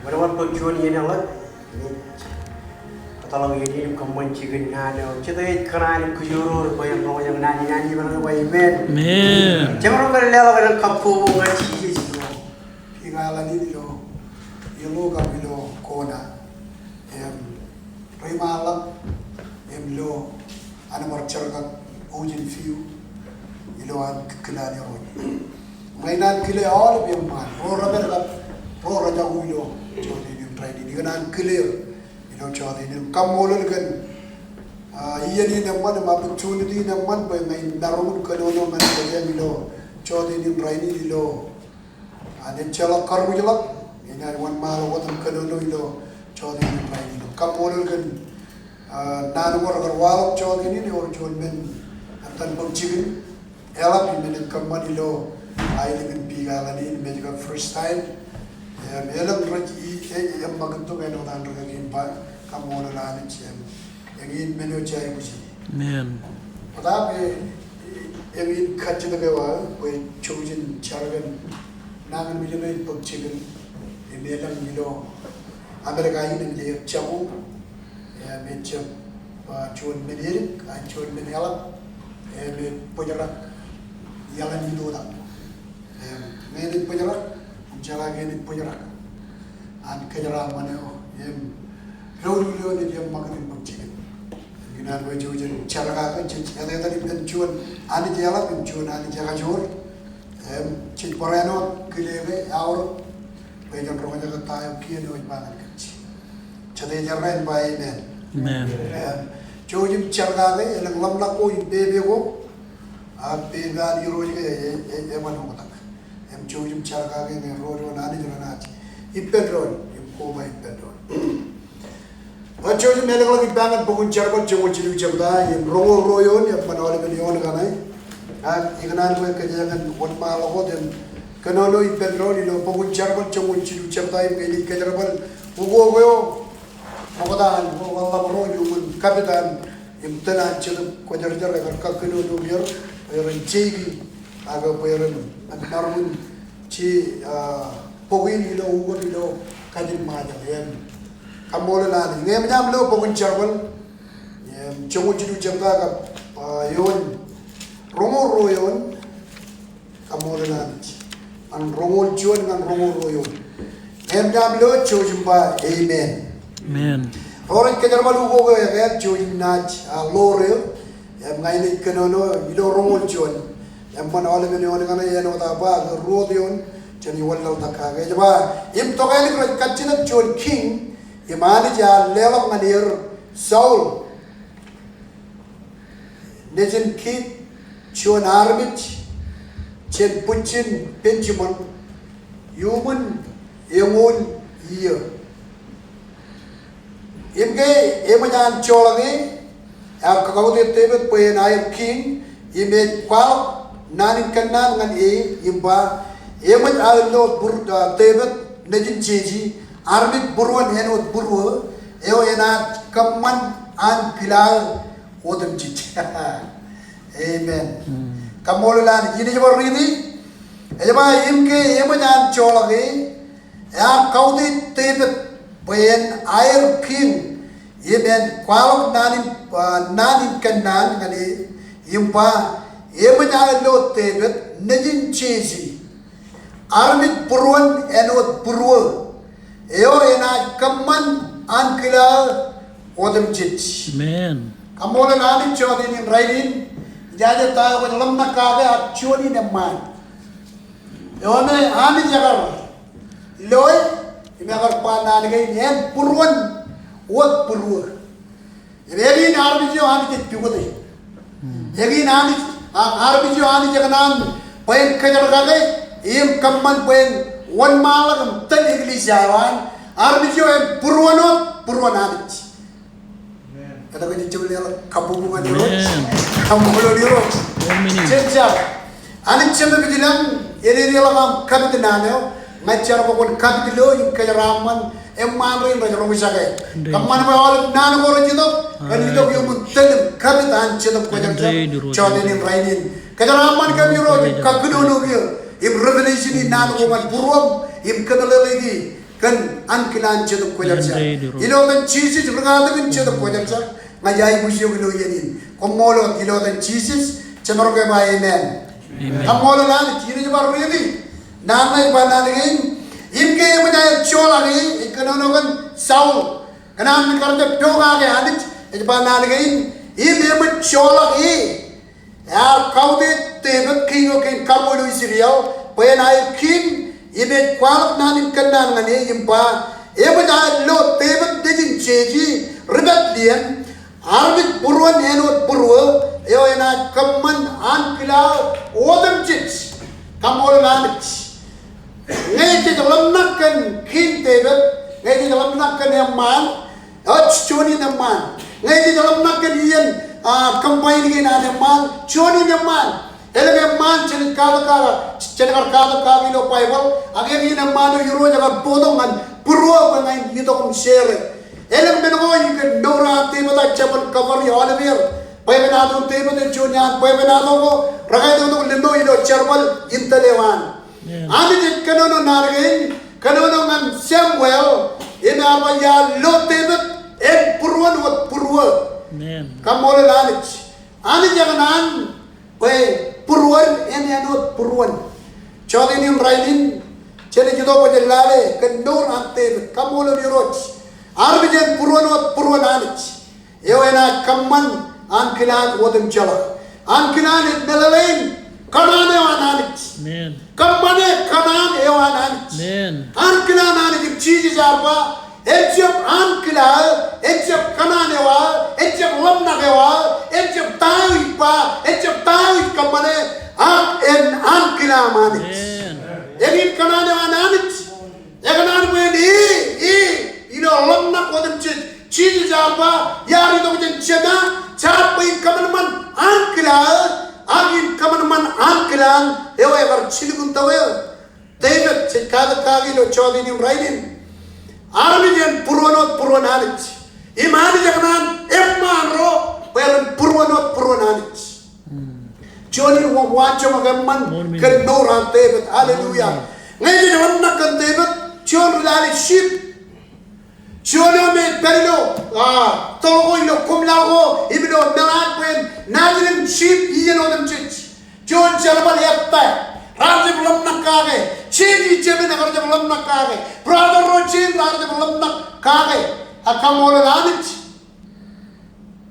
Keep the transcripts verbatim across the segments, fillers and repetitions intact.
Wōnṃaanḷọk bwe juon iien eḷap, ij kōtḷọk iien in im kōṃṃan jikin naan eo. Jete ej kōṇaan im kōjoroor bwe en roñjake naan in annibañke bwe amen. Amen. Jemaroñ ke leḷọk kōn kabbokbok ñan Jisōs ilo, ilo, ilo kab ilo kona. Im, ri ṃaanḷọk, im ilo an bar jerkak ujin fiu ilo an kilan Irooj. Ña ikōṇaan kile aolep eṃṃaan ro rej pād kab ro rej jako ilo jota in rainin. Ikōṇaan kile er ilo jota in. Kaṃṃoolol kōn, ah, iien in eṃṃan im opportunity in eṃṃan bwe ña in maroñ in kōnono ñan kōjeañ ilo jota in rainin ilo an ejjeḷọk kōrṃwijḷọk, inaaj wōnṃaanḷọk wōt im kōnono ilo jota in rainin. Kaṃṃoolol kōn, ah, naan ko rekar waḷọk jota in ewōr juon men etan bōk jikin eḷap im enaaj kōṃṃan ilo aelōñ in Big Island in im ej kab first time. Im elōñ rej i, e, e, eṃṃakūt tok āinwōt an rekakeen ba, kaṃṃoolol Anij im eñin men eo jej aikuji. Amen. Bōtab e, e, eñin kajjitōk eo aō bwe jouj in jar kōn nañinmej eo ej bōk jikin im elōñ ilo Amerika in im ej jako, im ejjab ba juon men edik, ak juon men eḷap, im ej bōjrak iaḷ in itoitak. Im ñe enaaj bōjrak, im jeḷā ke enaaj bōjrak an kōjeraaṃṃan eo im doulul eo enaaj eṃṃakūt in bōk jikin. Im ikōṇaan bwe jouj im jar kake, jej etetal ippān juon Anij eḷap im juon Anij ekajoor. Im jej barāinwōt kile ke aorōk bwe jen roñjake ta eo kien eo ej ba ñan kōj. Jete ej errā en ba amen. Amen. Im jouj im jar kake, elōñ ḷōmṇak ko im pepe ko, ak pepe an Irooj ke e, e, eban oktak. Im jouj im jar kake ñe ro doon Anij renaaj ippān doon im koba ippān doon. Bar jouj im elōkḷọk ippa ñan bok in Jerbal joñoul jilu jebta im roñoul ruo eoon, eṃṃan aolepen eoon kaṇe. Ak ikōṇaan bwe kōjeañ en wōnṃaanḷọk wōt im kōnono ippān doon ilo bok in Jerbal joñoul jilu jebta im ñe ij kōjerbal ukok eo ṃokta an wōnṃaanḷọk ro iuṃwin kapit an im tōl an Jetōb Kwōjarjar ekar kakōnono er bwe ren jeiki ak bwe ren maroñ in je, ah, bok in ilo ukot ilo kajin Ṃajeḷ. Im kaṃṃoolol Anij. Ñe eṃōj aṃ lo bok in Jerbal, im joñoul jilu jebta kab, ah, eoon, roñoul ruo eoon, kaṃṃoolol Anij. Ñan roñoul juon ñan roñoul ruo eoon. Ñe eṃōj aṃ lo, jouj im ba amen. Amen. Ro rej kōjerbal ukok eo ekāāl, jouj im naaj, ah, loor eō. Im ña inaaj kōnono ilo roñoul juon. Eṃṃan aolepen eoon kaṇe āinwōt aō ba, ak ruo eoon, jen wanlaḷtak kake. Ej ba, im tokālik rej kajjitōk juon kiiñ, im Anij ear leḷọk ñan er Saul nejin Kis, juon armej jān bwijin Benjamin, iuṃwin eñoul iiō. Im ke eṃōj an joḷọke, ear kakaute Devid bwe en aer kiiñ, im ej kwaḷọk naan in kōnnaan ñan e, im ba, eṃōj aō lo bur, ah, Devid nejin Jesi, armej būruon āinwōt būruō, eo enaaj kōṃṃan ankilaō otemjej. Amen. Hmm. Kaṃṃoolol Anij. Inaaj bar riiti. Ej ba, im ke eṃōj an joḷọke, ear kautiej Devid bwe en aer kiiñ, im en kwaḷọk naan in, ah, naan in kōnnaan ñan e, im ba, eṃōj aō lo Devid nejin Jesi, armej būruon āinwōt būruō, eo enaaj kōṃṃan ankilaō otemjej. Amen. Kaṃṃoolol Anij jota in rainin, ijaje ta eo kwōj ḷōmṇak kake ak juon in eṃṃaan. Eo me Anij ekar loe, im ekar ba naan kein en būruon wōt būruō. Im eñin armej eo Anij ej pukot e. Eñin Anij, a, armej eo Anij ekōṇaan bwe en kōjerkake, im kōṃṃan bwe en wōnṃaanḷọk im tōl eklejia eo an, armej eo en būruon wōt būruon Anij. Amen. Etke ej jab leḷọk kabbokbok ñan Irooj? Amen. Kaṃṃoolol Irooj. Amen. Jen jar. Anij Jetōb Ijellọkin, ededeḷọk aṃ kapit naan eo, ña ij jar bwe kwōn kapit ilo im kōjeraaṃṃan eṃṃaan rein rej roñjake. Kōṃṃan bwe aolep naan ko rej itok, ren itok iuṃwin tōl im kapit an Jetōb Kwōjarjar jota in rainin. Kōjeraaṃṃan kōm Irooj im kakōnono kiiō im revelation in naan ko ñan būruōm im kōmeḷeḷeiki kōn ankilaan Jetōb Kwōjarjar. Ilo etan Jisōs rūkaki in Jetōb Kwōjarjar, ña ij aikuj eok ilo iien in. Koṃṃool wōt ilo etan Jisōs, jemaroñ ke ba amen. Amen. Kaṃṃoolol Anij, inaaj bar riiti. Naan ṇe ej ba naan kein, im ke eṃōj aer joḷọk e, ej kōnono kōn Saul. Kōn an kar jab pokake Anij, ej ba naan kein, im eṃōj joḷọk e. Ear kautiej Devid kiiñ eo kein karuo ilo Israel, bwe en aer kiiñ, im ej kwaḷọk naan in kōnnaan ñan e im ba, eṃōj aer lo Devid nejin jeje ri Betlehem, armej būruon āinwōt būruō, eo enaaj kōṃṃan ankilaō otemjej. Kaṃṃoolol Anij. Ñe jej ḷōmṇak kōn Kiiñ Devid, ñe jej ḷōmṇak kōn eṃṃaan, ej juon in eṃṃaan. Ñe jej ḷōmṇak kōn iien, ah, combine kein an eṃṃaan, juon in eṃṃaan. Elōñ eṃṃaan jenaaj katak kake, jenaaj kar katak kake ilo Baibōḷ, ak eñin eṃṃaan eo Irooj ekar bōktok ñan būruō bwe ña in itok im share. Elōñ men ko ikōn mour an Devid ak jabōn kabōri aolep er. Bwebwenato in Devid ej juon iaan bwebwenato ko rekaitoktok lemñoul ilo jerbal in tōl eo an. Amen. Anij ej kōnono naan kein, kōnono ñan Samuel, im ear ba iar lo Devid en būruon wōt būruō. Amen. Kaṃṃoolol Anij. Anij ekōṇaan bwe būruon en āinwōt būruon. Jota in rainin, jenaaj itok bwe jen lale kōn mour an Devid. Kaṃṃoolol Irooj. Armej en būruon wōt būruon Anij. Eo enaaj kōṃṃan ankilaan otemjeḷọk. Ankilaan ej meḷeḷein kōṇaan eo an Anij. Amen. Kōṃṃane kōṇaan eo an Anij. Amen. Ankilaan Anij im Jisōs ear ba, en jab ankilaō, en jab kōṇaan eo aō, en jab ḷōmṇak eo aō, en jab ta eo ij ba, en jab ta eo ij kōṃṃane, ak en ankila im Anij. Amen. Eñin kōṇaan eo an Anij. Ekōṇaan bwe en e, e, ilo ḷōmṇak otemjej. Jisōs ear ba, iar itok jān Jema, jaar bwe in kōṃanṃan ankilaō, ak in kōṃanṃan ankilaan eo ekar jilkintok eō. Devid, jej katak kake ilo jota in rainin. Armej en būruon wōt būruon Anij. Im Anij ekōṇaan eṃṃaan ro, bwe ren būruon wōt būruon Anij. Juon in wa-, waanjoñak eṃṃan kōn mour an Devid. Hallelujah. Ñe jej ḷōmṇak kōn Devid, juon ri lale sheep. Juon eo me ej pād ilo, ah, toḷ ko ilo koṃlaḷ ko, im ilo meḷaaj bwe en naajdik sheep iien otemjej. Juon jerbal ettā. Raar jab ḷōmṇak kake. Jein ijjien ekar jab ḷōmṇak kake. Brother ro jein raar jab ḷōmṇak kake. Ak kaṃṃoolol Anij.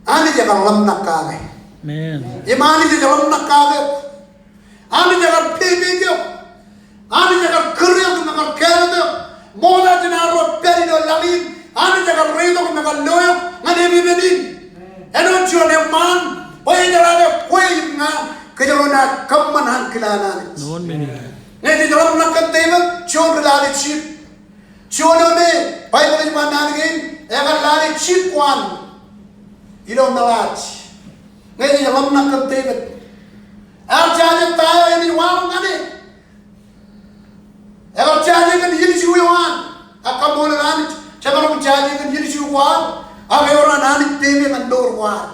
Anij ekar ḷōmṇak kake. Amen. Im Anij ej ḷōmṇak kake. Anij ekar pepe eok. Anij ekar kūr eok im ekar kāālōt eok. Ṃokta jān arro pād ilo laḷ in, Anij ekar reitok im ekar lo eok ñan epepen in. Āinwōt juon eṃṃaan, bwe ejeḷā ke kwe im ña, kōjro naaj kōṃṃan ankilaan Anij. Amen. Ñe jej ḷōmṇak kōn Devid, juon ri lale sheep. Juon eo me Baibōḷ ej ba naan kein, ekar lale sheep ko an ilo meḷaaj. Ñe jej ḷōmṇak kōn Devid. Ear jaje ta eo enaaj waḷọk ñan e. Ekar jaje kōn ilju eo an. Ak kaṃṃoolol Anij, jemaroñ jaje kōn ilju ko an, ak ewōr an Anij pepe ñan mour ko an.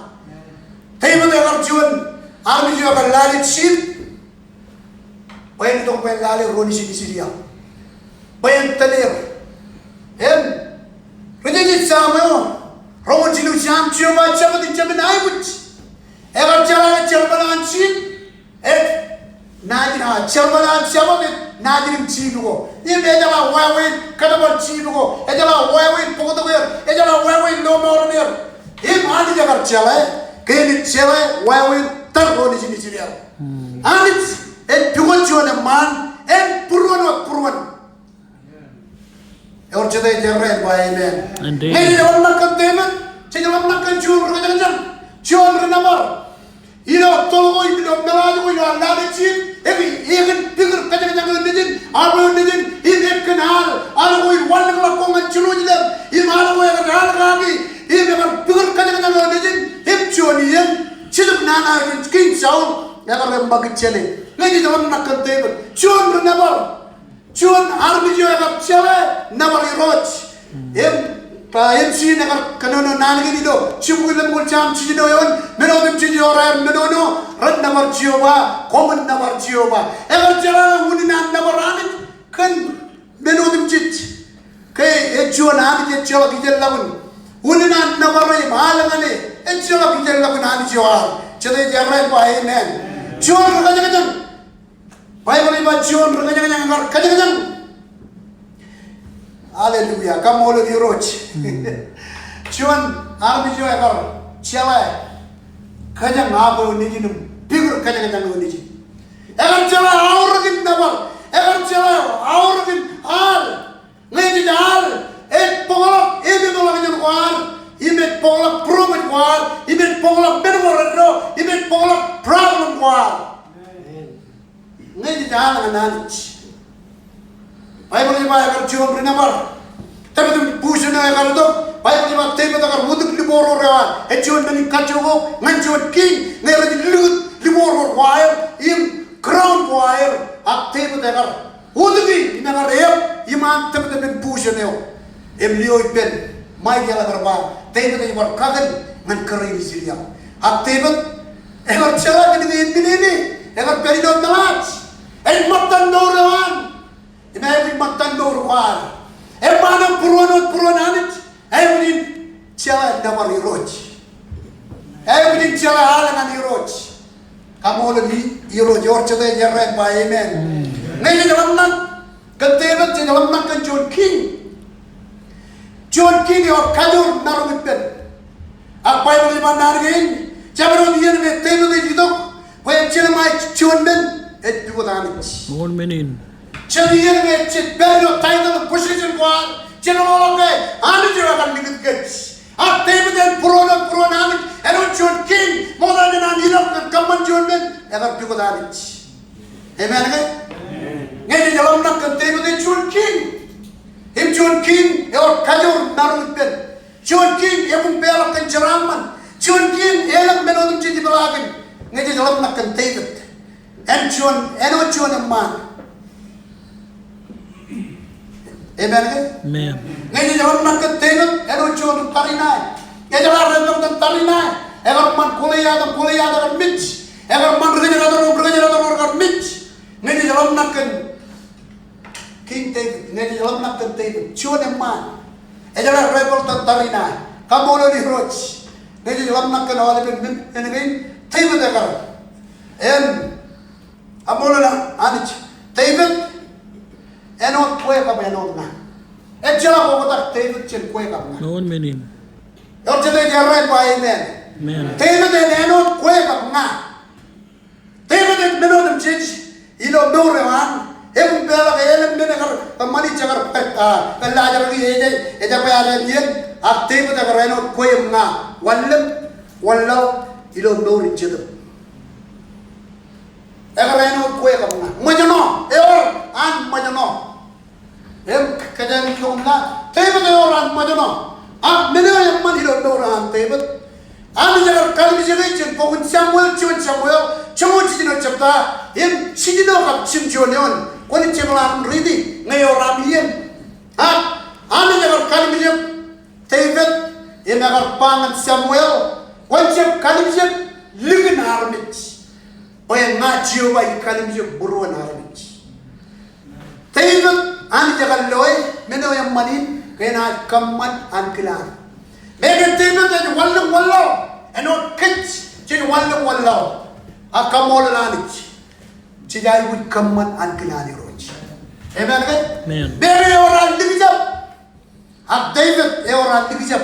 Devid ekar juon armej eo ekar lale sheep. Bwe en itok bwe en lale ro nejin Israel. Bwe en tōl er. Im ri jeje Sam eo, roñoul jilu Sam, Jeova ej Jabōt in Jemān aikuj. Ekar jeḷā ke jerbal an sheep ej naaj, ah, jerbal an Jabōt ej naajdik sheep ko. Im ejeḷā wāween kōjparok sheep ko. Ejeḷā wāween bōktok er. Ejeḷā wāween lọmọọren er. Im Anij ekar jeḷā ke enaaj jeḷā wāween tōl ro nejin Israel. Anij ej pukot juon eṃṃaan en būruon wōt būruon. Ewōr jete ej errā en ba amen. Indeed. Ñe jej ḷōmṇak kōn Devid, jej ḷōmṇak kōn juon ri kōjañjañ, juon ri nōbar. Ilo toḷ ko im ilo meḷaaj ko ilo an lale sheep, ekōn, ekōn pikūr kōjañjañ eo nejin, arro eo nejin, im ekōn al, al ko im wanlōñḷọk ko ñan Jerusalem, im al ko ekar al kaki, im ekar pikūr kōjañjañ eo nejin, im juon iien, Jetōb nana eo jān King Saul, ekar eṃṃakūt jāne. Ñe jej ḷōmṇak kōn Devid, juon ri nōbar, juon armej eo ekar jeḷā nōbar Irooj. Im, ba, im ijin ekar kōnono naan kein ilo jibukwi lemñoul Sam jiljino eoon, men otemjej eo raar menono, ren nōbar Jeova, koṃwin nōbar Jeova. Ekar jeḷā unin an nōbar Anij kōn men otemjej. Ke juon Anij ejjeḷọk ijeḷḷọkin unin an nōbar e im al ñan e. Ejjeḷọk ijeḷḷọkin Anij eo ad. Jete ej errā in ba amen? Juon ri kōjañjañ. Baibōḷ ej ba juon ri kōjañjañ ekar kōjañjañ. Hallelujah. Kaṃṃoolol Irooj. Juon armej eo ekar jeḷā kōjañ ak eo nejin im pukot kōjañjañ eo nejin. Ekar jeḷā aorōkin nōbar. Ekar jeḷā aorōkin al. Ñe jej al, ej bōkḷọk ememeḷọkjeṇ ko ad, im ej bōkḷọk būroṃōj ko ad, im ej bōkḷọk men ko reddo, im ej bōkḷọk problem ko ad. Ñe jej al ñan Anij. Baibōḷ ej ba ekar juon ri nōbar. Tōpar in būsōn eo ekar itok, Baibōḷ ej ba Devid ekar wūtik liboor ro eo an. Ej juon men in kajjojo ñan juon kiiñ, ñe rej likūt liboor ro ko aer, im crown ko aer, ak Devid ekar wūtiki im ekar eok iṃaan tōptōp in būsōn eo. Im lio ippān Maikel ekar ba, Devid ej bar kakōl ñan kōrā in Israel. Ak Devid ekar jeḷā kōn ke ej men in, ekar pād ilo meḷaaj. Ej ṃōttan mour eo an. Im aikuj ṃōttan mour ko ad. Eṃṃaan eo būruon wōt būruon Anij. Aikuj in jeḷā nōbar Irooj. Aikuj in jeḷā al ñan Irooj. Kaṃṃoolol Irooj. Ewōr jete ej errā in ba amen? Ñe jej ḷōmṇak kōn Devid, jej ḷōmṇak kōn juon kiiñ. Juon kiiñ ewōr kajoor maroñ ippān. Ak Baibōḷ ej ba naan kein, jabdewōt iien ṇe Devid ej itok bwe en jelṃae juon men, ej pukot Anij. Ewōr men in. Jet iien ṇe jej pād ilo title im position ko ad, jenaaj ḷọk ke Anij eo ekar likūt kōj. Ak Devid en būruon wōt būruon Anij, āinwōt juon kiiñ, ṃokta jān an ilọk ñan kōṃṃan juon men, ekar pukot Anij. Amen ke? Ñe jej ḷōmṇak kōn Devid ej juon kiiñ. Im juon kiiñ ewōr kajoor maroñ ippān. Juon kiiñ ebuñ peḷọk kōn jeraaṃṃan. Juon kiiñ elōñ men otemjej ipeḷaakin. Ñe jej ḷōmṇak kōn Devid, en juon, āinwōt juon eṃṃaan. Amen ke? Amen. Ñe jej ḷōmṇak kōn Devid, āinwōt juon tariṇae. Ejeḷā rej ḷōmṇak kōn tariṇae. Ekar ṃan Goliat im Goliat ekar mej. Ekar ṃan ri kōjdat ro im ri kōjdat ro ekar mej. Ñe jej ḷōmṇak kōn King David, ñe jej ḷōmṇak kōn David, juon eṃṃaan. Ejeḷā rej ḷōmṇak kōn tariṇae. Kaṃṃoolol Irooj. Ñe jej ḷōmṇak kōn aolepen men, men kein, David ekar. En, kaṃṃoolol Anij. David, āinwōt kwe kab āinwōt ña. Ejjeḷọk oktak David jān kwe kab ña. Ewōr men in. Ewōr jete ej errā in ba amen? Amen. David en āinwōt kwe kab ña. David ej men otemjej ilo mour eo an, ebuñ peḷọk elōñ men ekar, kōṃṃani jekar, ah, kōllaajraki ej, ej, ejabwe ad iien, ak David ekar āinwōt kwe im ña, wanlōñ, wanlaḷ, ilo mour in Jetōb. Ekar āinwōt kwe kab ña. Ṃōjṇọ, ewōr an ṃōjṇọ. Im kōjeañ itok im ba, David ewōr an ṃōjṇọ. Ak men eo eṃṃan ilo mour an David. Anij ekar kallimjeke jān bok in Samuel, juon Samuel, joñoul jiljino jebta, im jiljino kab jiljilimjuon eoon. Kwōnaaj jepḷaak im riiti, ñe ewōr aṃ iien. Ak Anij ekar kallimjek David, im ekar ba ñan Samuel, kwōn jab kallimjek likin armej. Bwe ña Jeova ij kallimjek būruon armej. David, Anij ekar loe, men eo eṃṃan in, ke enaaj kōṃṃan ankilaan. Meñe David ej wanlōñ wanlaḷ, āinwōt kōj, jej wanlōñ wanlaḷ. Ak kaṃṃoolol Anij. Jej aikuj kōṃṃan ankilaan Irooj. Amen ke? Amen. Meñe ewōr an likjab. Ak David ewōr an likjab.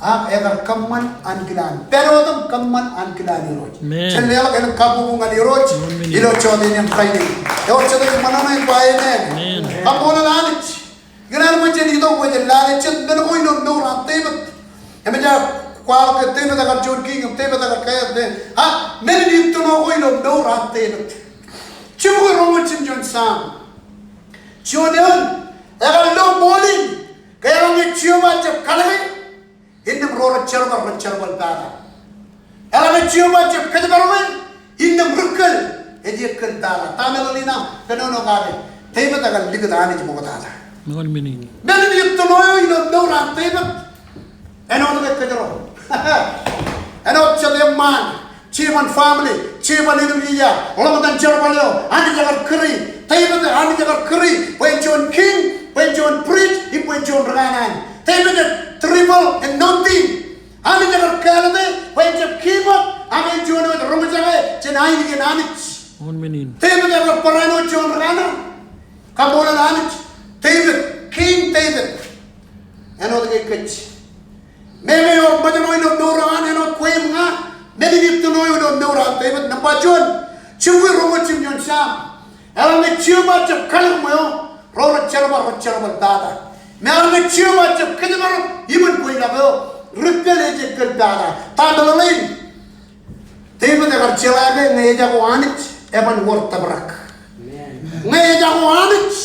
Ak ekar kōṃṃan ankilaan. Pād otem kōṃṃan ankilaan Irooj. Amen. Jen leḷọk elōñ kabbokbok ñan Irooj. Amen. Ilo jota in training. Ewōr jete ej ṃōṇōṇō in ba amen? Amen. Kaṃṃoolol Anij. Ikōṇaan bwe jen itok bwe jen lale jet men ko ilo mour an David. Im ej kwaḷọk ke David ekar juon kiiñ, David ekar kāāl, ak men in ittino ko ilo mour an David. Jibukwi roñoul jiljilimjuon Sam. Juon eoon, ekar lo ṃool in, ke eḷaññe Jeova ejjab kalōke, innām ro rej jerbal, rej jerbal pata. Eḷaññe Jeova ejjab kōjparoke, innām ri kkōl, ej kkōl pata. Ta meḷeḷein aṃ, kōnono kake, David ekar likūt Anij ṃoktata. Ṃool men in. Men in ittino eo ilo mour an David. Āinwōt ke kōjro. Āinwōt jete eṃṃaan. Jeban family, jeban eklejia, ḷōmṇak in jerbal eo, Anij ekar kūri, David, Anij ekar kūri, bwe en juon king, bwe en juon priest, im bwe en juon rikana. Devid ej triple anointing. Anij ekar kāālōt e bwe en jab give up aṃ juon wōt roñjake jān ainikien Anij. Amen. Devid ekar barāinwōt juon rikana. Kaṃṃoolol Anij. Devid, King Devid. Āinwōt ke kōj. Meñe ewōr ṃōjṇọ ilo mour eo an, āinwōt kwe im ña, men in itōn eo ilo mour an Devid. Nōṃba juon, jibukwi roñoul jiljilimjuon Sam. Eḷaññe Jeova ejjab kalōk ṃweo, ro rej jerbal rej jerbal tata. Im eḷaññe Jeova ejjab kōjparok iṃōn kweilọk eo, ri pād ej ekkōl pata. Ta meḷeḷein? Devid ekar jeḷā ke ñe ejako Anij, eban wōr tōprak. Ñe ejako Anij,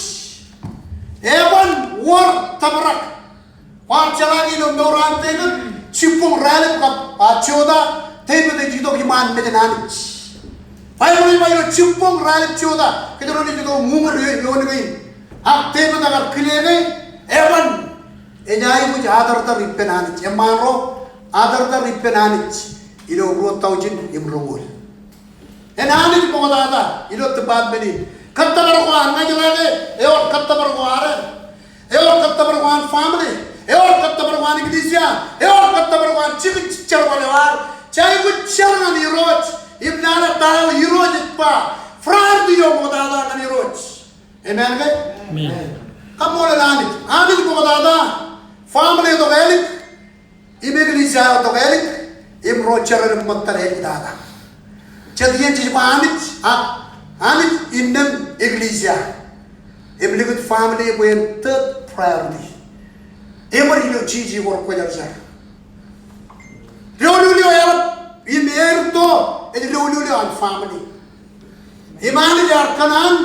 eban wōr tōprak. Kwaar jeḷā ke ilo mour an Devid, jibboñ raelep kab, a, jota, Devid ej itok iṃaan mejān Anij. Baibōḷ ej ba ilo jibboñ raelep jota, kōjro naaj itok im uñūr ioon kein. Ak Devid ekar kile ke, eban, ej aikuj atartar ippān Anij. Eṃṃaan ro, atartar ippān Anij. Ilo ruo taujin im roñoul. En Anij ṃoktata ilo department in. Kōttōpar ko an, ña ij jeḷā ke ewōr kōttōpar ko ad. Ewōr kōttōpar ko an family. Ewōr kōttōpar ko an eklejia. Ewōr kōttōpar ko an jikin jerbal eo ad. Jej aikuj jar ñan Irooj im nana ta eo Irooj ej ba. Priority eo ṃoktata ñan Irooj. Amen ke? Amen. Kaṃṃoolol Anij. Anij ṃoktata. Family eo tok ālik. Im eklejia eo tok ālik, im ro jeran im ṃōttad āliktata. Jet iien jej ba Anij, a, Anij innām eklejia. Im likūt family bwe en third priority. Im bar ilo jeje ko rekwōjarjar. Doulul eo eḷap, im erūtto, ej doulul eo an family. Im Anij ear kōṇaan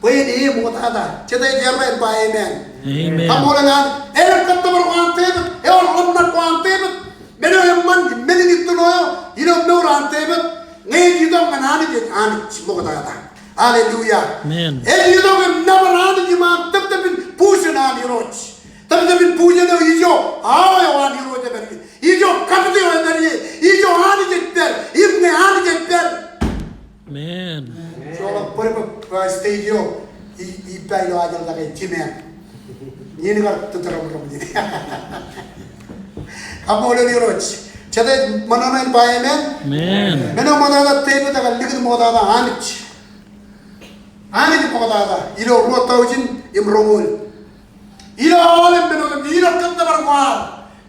bwe en e ṃoktata. Jete ej errā en ba amen. Amen. Kaṃṃoolol Anij. Ewōr kōttōpar ko an Devid. Ewōr ḷōmṇak ko an Devid. Men eo eṃṃan, men in itōn eo ilo mour an Devid. Ñe ej itok ñan Anij, ej Anij ṃoktata. Hallelujah. Amen. Ej itok im nōbar Anij iṃaan tōptōpin bujen an Irooj. Tōptōpin bujen eo ijo awa eo an Irooj ej pād ie. Ijo kapit eo ej pād ie. Ijo Anij ej pād. Im ñe Anij ej pād. Amen. Joḷọk bōd bwe, uh, stage eo, i, ippa ilo ajri ḷọk e jimeañ. Iien kar tōtōrọmrọm iien. Kaṃṃoolol Irooj. Jete ṃōṇōṇō in ba amen. Amen. Men eo ṃoktata Devid ekar likūt ṃoktata Anij. Anij ṃoktata, ilo ruo taujin im roñoul. Ilo aolep men otemjej, ilo kōttōpar ko ad.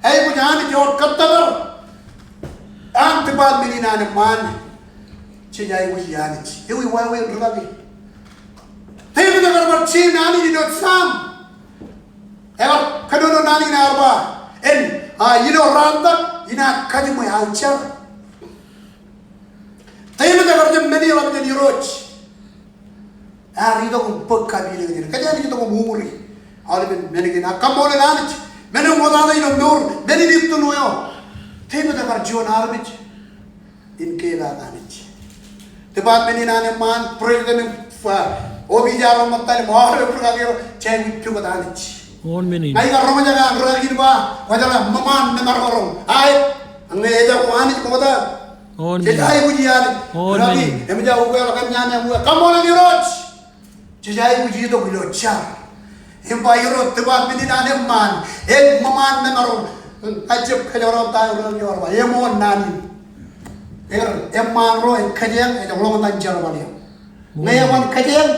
Aikuj Anij ewōr kōttōpar. An department in an eṃṃaan. Jej aikuji Anij. Ewi wāween rūkaki. Devid ekar bar jeiū Anij ilo Sam. Ekar kōnono Anij im ear ba. En, a, ilo raantak, inaaj kajiṃwe aō jar. Devid ekar jab men eḷap jān Irooj. Ear itok im bōk kapilōñ in. Kōjeañ itok im uñūri aolepen men kein. Ak kaṃṃoolol Anij. Men eo ṃoktata ilo mour. Men in itōn eo. Devid ekar juon armej in kepaak Anij. Department in an eṃṃaan, president im, uh, officer ro ṃōttan im aolep rūkaki ro, jej aikuj pukot Anij. Amen. Ña ikar roñjake an rūkaki in ba, kwōjeḷā ṃōṃaan nōṃaroñ. Aet, ñe ejako Anij ṃoktata. Amen. Jej aikuji Anij. Amen. Rūkaki, eṃōj aō ukeḷọk ñan eṃōj. Kaṃṃoolol Irooj. Jej aikuj itok ilo jar. Im ba Irooj department in an eṃṃaan. Ej ṃōṃaan nōṃaroñ. Ña ij jab kōjro ta eo rūkaki eo ar ba. Eṃool naan in. Er, eṃṃaan ro ej kōjeañ, ej ḷoñtan jerbal eo. Ñe eban kōjeañ,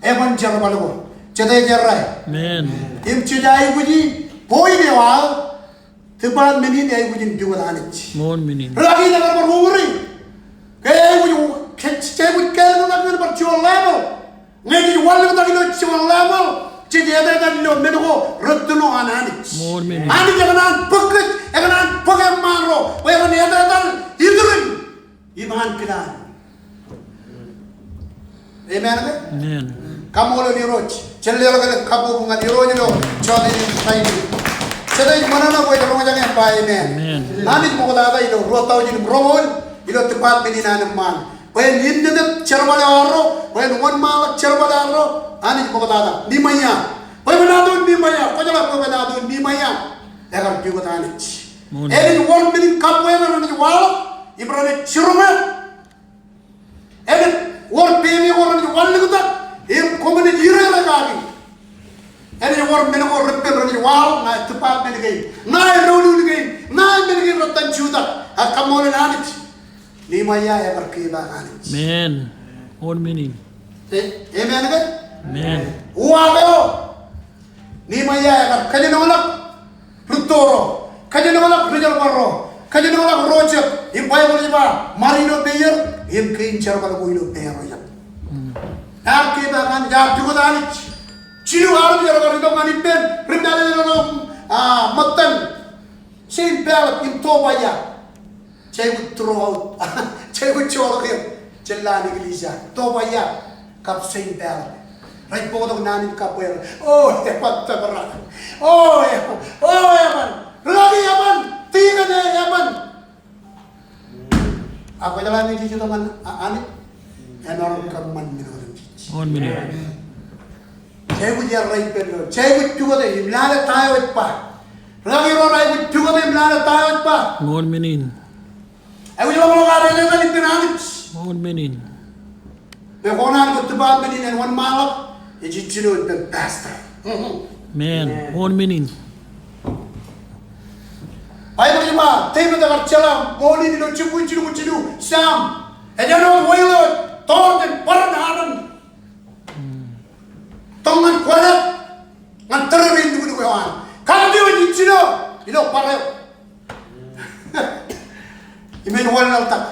eban jerbal ko. Jete ej errā. Amen. Im jej aikuji, point eo aō, department in eaikuj in pukot Anij. Amen. Rūkaki in ekar bar uñūri. Ke eaikuj, ke, ke eaikuj kāālōt ñan bar juon level. Ñe jej wanlōñtak ilo juon level, jej etetal ilo men ko rettino an Anij. Amen. Anij ekōṇaan bōk kōj, ekōṇaan bōk eṃṃaan ro, bwe ekōn etetal iturin. Iṃaan kilaan. Amen ke? Amen. Kaṃṃoolol Irooj. Jen leḷọk kabbokbok ñan Irooj ilo jota in. Jete ej ṃōṇōṇō bwe ej roñjake im ba amen. Amen. Anij ṃoktata ilo ruo taujin im roñoul ilo department in an eṃṃaan. Bwe en innām jerbal eo arro, bwe en wōnṃaanḷọk jerbal eo arro, Anij ṃoktata. Nimaia. Bwebwenato in Nimaia, kwōjeḷā bwebwenato in Nimaia. Ekar pukot Anij. Amen. Enaaj wōr men in kabbweer eo renaaj waḷọk, im renaaj jiroñ e. Enaaj wōr pepe ko renaaj wanlōñtak, im koṃ naaj ire kaki. Enaaj wōr men ko reppen renaaj waḷọk. Ṇae doulul kein, ṇae men kein retten jutak. Ak kaṃṃoolol Anij. Nehemiah ekar kepaak Anij. Amen. Wōn men in. E, amen ke? Amen. Uwaak eo. Nehemiah ekar kōjenolọk rūtto ro, kōjenolọk ri-jerbal ro, kōjenolọk ro jet, im Baibōḷ ej ba, ṃad ilo meir, im kein jerbal ko ilo meir eo jet. Mm. Ear kepaak Anij, ear pukot Anij. Jilu armej ro rekar itok ñan ippān, ri mālōtlōt ro, a, ṃōttan Sanballat im Tobia. Jej aikuj throw out. Jej aikuj joḷọk er jān lowaan eklejia. Tobia kab Sanballat. Rej bōktok naan in kabbweer. O, eban tōprak. O, eban. O, eban. Rikaki eban. Tikōn e eban. Ak kwōjeḷā ñe jej itok ñan, a, Anij, emaroñ kōṃṃan men otemjej. Wōn men in. Jej aikuj errā ippān doon. Jej aikuj pukot e im lale ta eo ej ba. Rikaki ro, rej aikuj pukot e im lale ta eo ej ba. Wōn men in. Aikuj ḷapḷọk ad etetal ippān Anij. Wōn men in. Bwe kōṇaan kōttōpar men in en wōnṃaanḷọk, ej jino ippān pastor. Amen. Wōn men in. Baibōḷ ej ba, Devid ekar jeḷā ṃool in ilo jibukwi jilñuul jilu, Sam. Ej āinwōt wāween, tōl jān bōran aṃ. Tōl ñan kwōlep ñan tōrerein lukkuun eo an. Kab eo ej jino ilo bar eo. Im en wōnlaḷtak.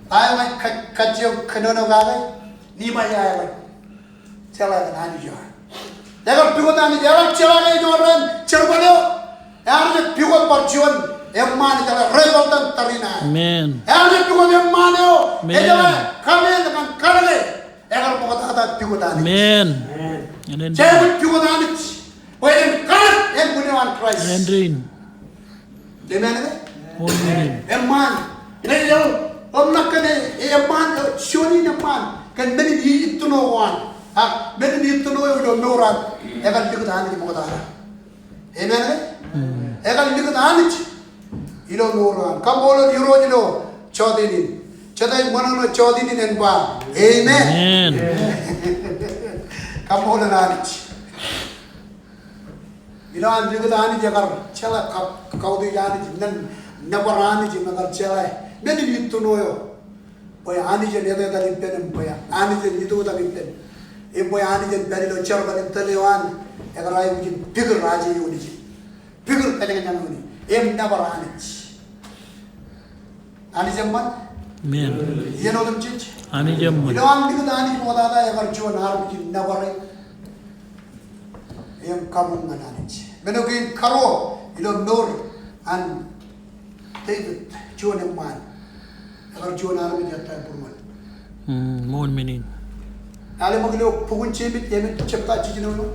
Ta eo ña ij kajjioñ kōnono kake, Nehemiah eo ej jeḷā kōn Anij eo an. Ekar pukot Anij, eḷak jeḷā ke ej wōr an jerbal eo. Ear jab pukot bar juon eṃṃaan ejeḷā rebel in tariṇae. Amen. Ear jab pukot eṃṃaan eo, amen, ejeḷā kameḷ ñan kalōke. Ekar ṃoktata pukot Anij. Amen. Amen. Jej aikuj pukot Anij bwe en kalōk ānbwin eo an Kraist. Amen. Amen ke? Amen. Eṃṃaan. Ej ḷōmṇak kōn e, eṃṃaan, e, juon in eṃṃaan kōn men in itōn eo an. A, men in itōn eo ilo mour an. Ekar likūt Anij ṃoktata. Amen ke? Mm. Ekar likūt Anij ilo mour eo an. Kaṃṃoolol Irooj ilo jota in. Jota eo ṃōṇōṇō jota in en ba, amen. Amen. Kaṃṃoolol Anij. Ilo an likūt Anij ekar jeḷā ka-, kautiej Anij, nōbar Anij im ekar jeḷā men in itōn eo. Bwe Anij en etetal ippān im bwe Anij en itoktak ippān. Im bwe Anij en pād ilo jerbal in tōl eo an, ekar aikuj in pikūr aje eo nejin. Pikūr kōjañjañ eo nejin. Im nōbar Anij. Anij eṃṃan. Amen. Iien otemjej. Anij eṃṃan. Ilo an likūt Anij ṃoktata ekar juon armej in nōbar e. Im kabuñ ñan Anij. Men eo kein karuo ilo mour an Devid, juon eṃṃaan. Ekar juon armej ettā būruon. Mm, ṃool men in. Lale ṃōk ilo bok in Jemes, Jemes jebta jiljino eoon.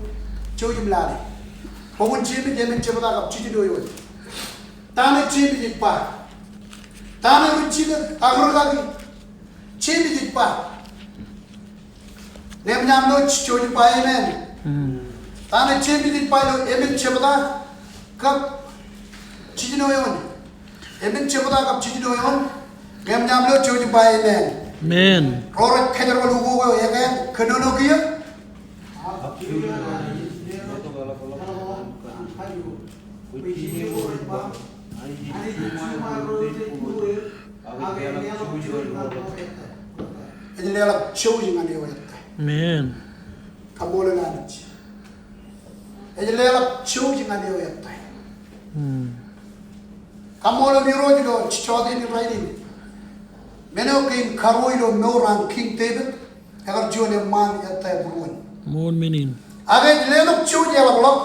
Jouj im lale. Bok in Jemes, Jemes jebta kab jiljino eoon. Ta ṇe Jemes ej ba? Ta ṇe ri jikōt ak rikaki? Jemes ej ba. Ñe eṃōj aṃ lo, jouj im ba amen. Mm. Ta ṇe Jemes ej ba ilo Jemes jebta kab jiljino eoon? Jemes jebta kab jiljino eoon. Ñe eṃōj aṃ lo, jouj im ba amen. Amen. Ro rej kōjerbal ukok eo, ekāāl, kōnono kiiō. Ej leḷọk jouj ñan eo ettā. Amen. Kaṃṃoolol Anij. Ej leḷọk jouj ñan eo ettā. Hmm. Kaṃṃoolol Irooj ilo jota in rainin. Men eo kein karuo ilo mour an King David, ekar juon eṃṃaan ettā būruon. Ṃool men in. Ak ej letok jouj eḷapḷọk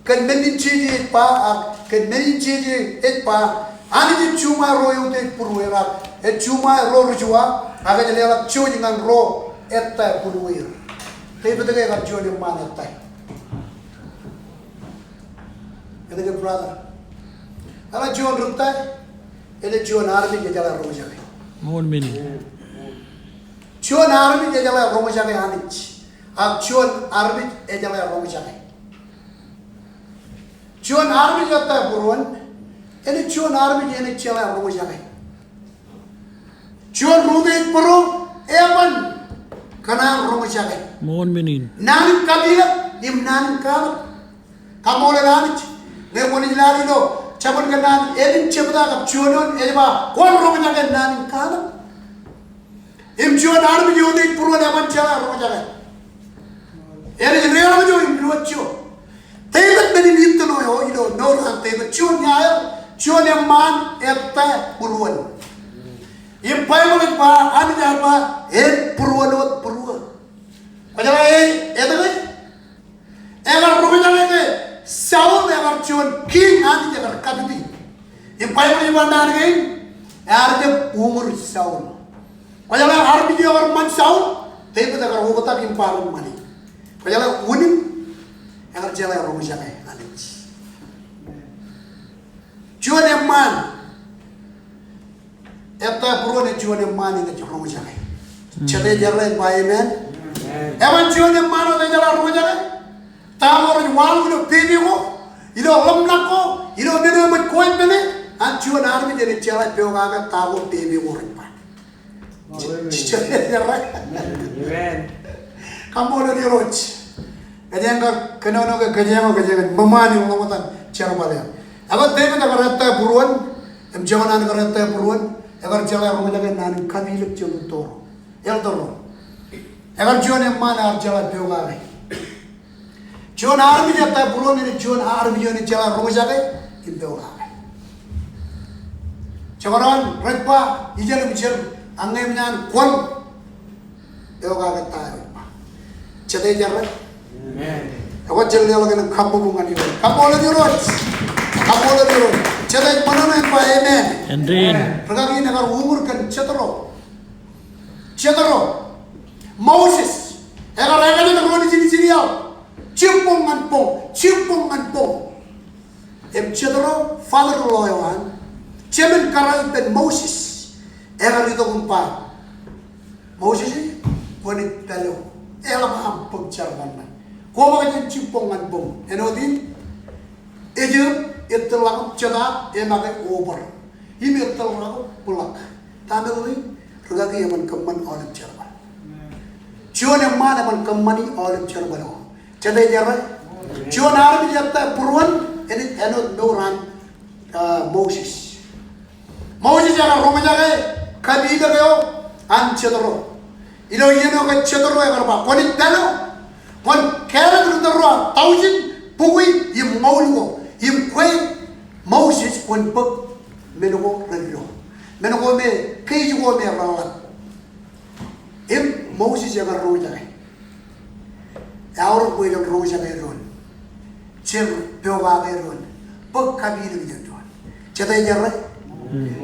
kōn men in jeje ej ba, ak kōn men in jeje ej ba, Anij ej juṃae ro eutiej būrueir, ak ej juṃae ro ri jua, ak ej leḷọk jouj ñan ro ettā būrueir. Devid ke ekar juon eṃṃaan ettā? Etke, brother? Eḷak juon ri ettā, eḷak juon armej ejeḷā roñjake. Ṃool men in. Juon armej ejeḷā roñjake Anij. Ak juon armej ejeḷā roñjake. Juon armej ettā būruon, enaaj juon armej enaaj jeḷā roñjake. Juon rūtto ej bōro, eban kōṇaan roñjake. Ṃool men in. Naan in kapilōk im naan in kaḷọk. Kaṃṃoolol Anij. Ñe kwōn Ilo, ilo jabōn kōnnaan, ālikin jebta kab juon eoon, ej ba, kwōn roñjake naan in katak. Im juon armej eo ej būruon eban jeḷā roñjake. Enaaj deḷọñ ijo im diwōjjo. Devid men in ittino eo ilo mour an Devid, juon iaer, juon eṃṃaan ettā būruon. Im Baibōḷ ej ba, Anij ear ba, en būruon wōt būruō. Kwōjeḷā ej etke? Ekar roñjake ke Saul ekar juon kiiñ Anij ekar kapiti. Im Baibōḷ ej ba naan kein, ear jab uñūr Saul. Kwōjeḷā armej eo ekar ṃan Saul, Devid ekar oktak im ba ren ṃani. Kwōjeḷā unin, ekar jeḷā roñjake Anij. Juon eṃṃaan ettā būruon ej juon eṃṃaan enaaj roñjake. Jete ej errā in ba amen? Eban juon eṃṃaan wōt ejeḷā roñjake. Ta ko rej waḷọk ilo pepe ko, ilo ḷōmṇak ko, ilo men eo eṃōj kwe pene, an juon armej enaaj jeḷā pokake ta ko pepe ko rej ba. Jete ej errā. Amen. Kaṃṃoolol Irooj. Kōjeañ kar kōnono ke kōjeañ, kōjeañ ṃōṃaan in ḷōmṇak in jerbal eo. Ekwe Devid ekar ettā būruon, im joñan an kar ettā būruon, ekar jeḷā roñjake naan in kapilōk jān uttoro. Elder ro. Ekar juon eṃṃaan ear jeḷā pokake. Juon armej ettā būruon, enaaj juon armej eo enaaj jeḷā roñjake im pokake. Jekdọọn rej ba, ijeḷ im ijeḷ, ak ñe eṃōj an kwōn pokake ta eo ej ba. Jete ej errā? Amen. Ekwe jen leḷọk elōñ kabbokbok ñan Irooj. Kaṃṃoolol Irooj. Kaṃṃoolol Irooj. Jete ej ṃōṇōṇō in ba amen? Amen. Rikaki in ekar uñūr kōn Jetro. Jetro. Moses. Ekar ekajet ro nejin Israel. Jibboñ ñan boñ. Jibboñ ñan boñ. Im Jetro, father-in-law eo an, jemān kōrā ippān Moses, ekar itok im ba, Moses, kwōnaaj pād ilo, eḷap aṃ bōk jerbal ṇe. Koṃake jān jibboñ ñan boñ. Āinwōt in, Ijip, ettōr ḷọk im jetaak, emake over. Im ettōr ḷọk im bōḷọk. Ta meḷeḷe in, rikaki eban kōṃṃan aolep jerbal. Juon eṃṃaan eban kōṃṃani aolep jerbal eo. Jete ej errā? Juon armej ettā būruon, enaaj āinwōt mour an, ah, Moses. Moses ekar roñjake kapilōk eo an Jetro. Ilo iien eo ke Jetro ekar ba, kwōnaaj pād ilo, kwōn kāālōt ri tōl ro aō tọujin bukwi im ñoul ko, im kwe Moses kwōn bōk men ko reddo. Men ko me keij ko me reḷḷap. Im Moses ekar roñjake. Eaorōk bwe jen roñjake doon. Jen pokake doon. Bōk kapilōk ijo doon. Jete ej errā?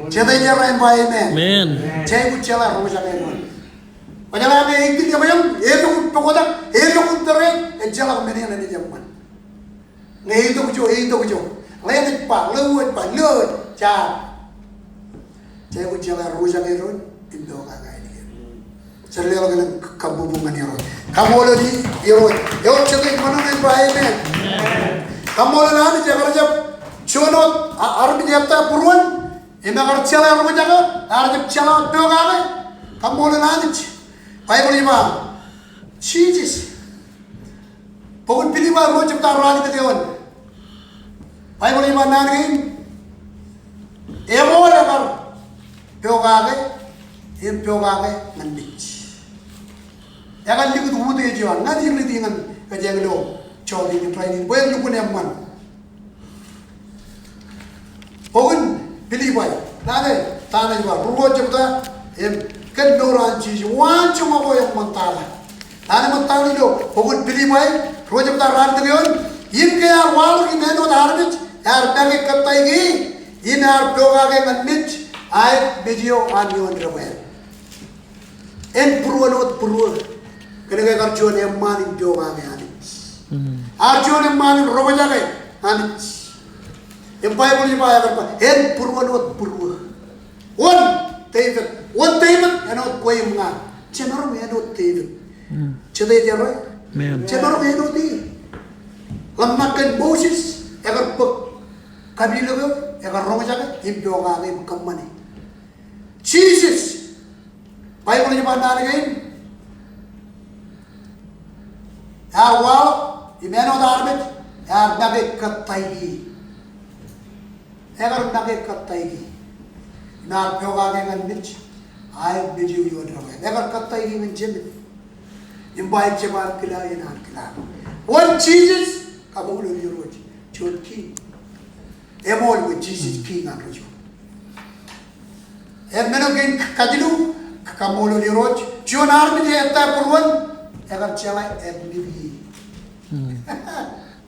Jete ej errā in ba amen? Amen. Jej aikuj jeḷā roñjake doon. Kwōjeḷā ñe ej kiiō eṃōj, etok im poktak, etok im tōre, ejjeḷọk men eṇ enaaj eṃṃan. Ñe eitok ijo, eitok ijo. Ḷeeṇ ej ba, ḷeo ej ba, ḷeo ej ba. Jej aikuj jeḷā roñjake doon, im pokake ainikied. Jen leḷọk elōñ kabbokbok ñan Irooj. Kaṃṃoolol Irooj. Eo jete ej ṃōṇōṇō in ba amen? Kaṃṃoolol Anij, ekar jab juon wōt, a, armej ettā būruon, im ekar jeḷā roñjake, ear jab jeḷā pokake. Kaṃṃoolol Anij. Baibōḷ ej ba, Jisōs. Bok in Pilippai ruo jebta ralitōk eoon. Baibōḷ ej ba naan kein, eṃool ekar pokake, im pokake ñan mej. Ekar likūt utiej eo an, ñan ij riiti ñan kōjeañ ilo jota in rainin bwe en lukkuun eṃṃan. Bok in Pilippai, naan e, ta ṇe ej ba, ruo jebta, im, kōn mour an Jisōs, waanjoñak ko eṃṃan tata. Naan e ṃōttan ilo bok in Pilippai, ruo jebta ralitōk eoon, im ke ear waḷọk im āinwōt armej, ear make kōttāik e, im ear pokake ñan mej, aet mej eo an ioon debwāāl. En būruon wōt būruō. Kōnke ekar juon eṃṃaan in pokake Anij. Ear juon eṃṃaan in roñjake Anij. Im Baibōḷ ej ba, ekar ba, en būruon wōt būruō. Wōn Devid, wōn Devid, āinwōt kwe im ña. Jemaroñ āinwōt Devid. Jete ej errā? Amen. Jemaroñ āinwōt e. Ḷōmṇak kōn Moses, ekar bōk kapilōk eo, ekar roñjake, im pokake, im kōṃṃane. Jisōs. Baibōḷ ej ba naan kein, ear waḷọk im āinwōt armej, ear make kōttāik e. Ekar make kōttāik e. Im ear pokake ñan mej, aer mej eo ioon doke. Ekar kōttāik e ñan Jemed. Im ba ejjab an kila, en an kila. Wōn Jisōs, kaṃṃoolol Irooj, juon kiiñ. Eṃool bwe Jisōs kiiñ ñan ri Ju. Im men eo kein kajilu, kaṃṃoolol Irooj, juon armej ettā būruon, ekar jeḷā admit e. Hmm.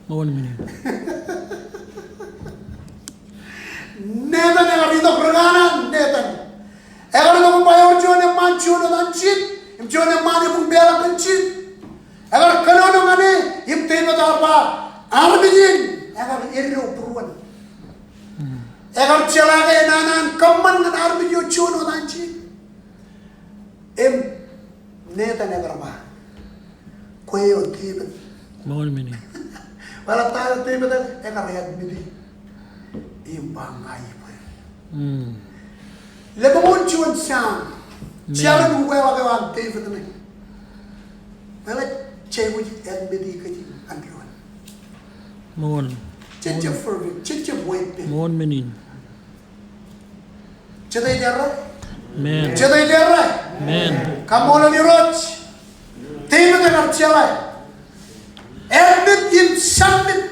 Ṃool men in. Netan ekar itok ri kanaan, Netan. Ekar itok im ba ewōr juon eṃṃaan juon wōt an jiit, im juon eṃṃaan ebuñ peḷọk kōn jiit. Ekar kōnono ñan e, im Devid ear ba, armej in, ekar eddo būruon. Ekar jeḷā ke enana an kōṃṃan ñan armej eo juon wōt an jiit. Im Netan ekar ba, kwe eo Devid. Ṃool men in. Wōt ḷọk ta eo Devid ekar admit e. Im ba ña ibwe. Hmm. Lemoñoul juon Sam. Amen. Jar in ukeḷọk eo an Devid ṇe. Wōt ḷọk jej aikuj admit e kōj ñan doon. Ṃool. Jej jab perfect, jej jab weeppān. Ṃool men in. Jete ej errā? Amen. Jete ej errā? Amen. Kaṃṃoolol Irooj. Devid ekar jeḷā. Admit im submit.